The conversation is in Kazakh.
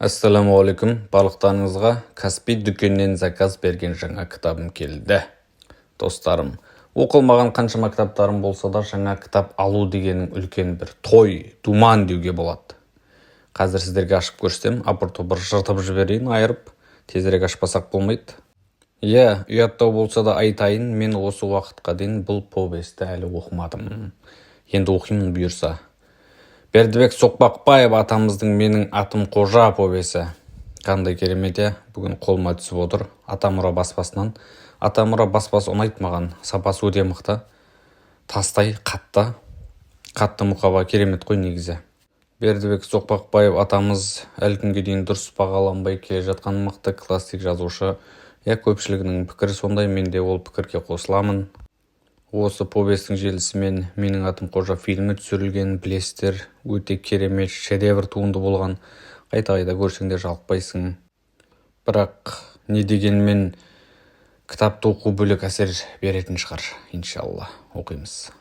Ассалаумағалейкум барлықтарыңызға! Каспи дүкенінен заказ берген жаңа кітабым келді. Достарым, оқылмаған қаншама кітаптарым болса да, жаңа кітап алу дегенің үлкен бір той думан деуге болады. Қазір сіздерге ашып көрсетемін. Апыр-топыр жыртып жіберейін, айырып, тезірек ашпасақ болмайды. Иә, ұяттау болса да айтайын, мен осы уақытқа дейін бұл повесті әлі оқымадым. Енді оқимын, бұйырса. Бердібек Соқпақбаев атамыздың «Менің атым Қожа» повесі. Қандай керемет, иә! Бүгін қолыма түсіп отыр Атамұра баспасынан. Атамұра баспасы ұнайды маған, сапасы өте мықты, тастай қатты, қатты мұқаба, керемет қой негізі. Бердібек Соқпақбаев атамыз әлі күнге дейін дұрыс бағаланбай келе жатқан мықты классик жазушы. Иә, көпшілігінің пікірі сондай, мен де ол пікірге қосыламын. Осы повестің желісімен «Менің атым Қожа» фильмі түсірілген, білесіздер. Өте керемет шедевр туынды болған, қайта-қайта көрсең де жалықпайсың. Бірақ не дегенмен, кітапты оқу бөлек әсер беретін шығар. Иншалла, оқимыз.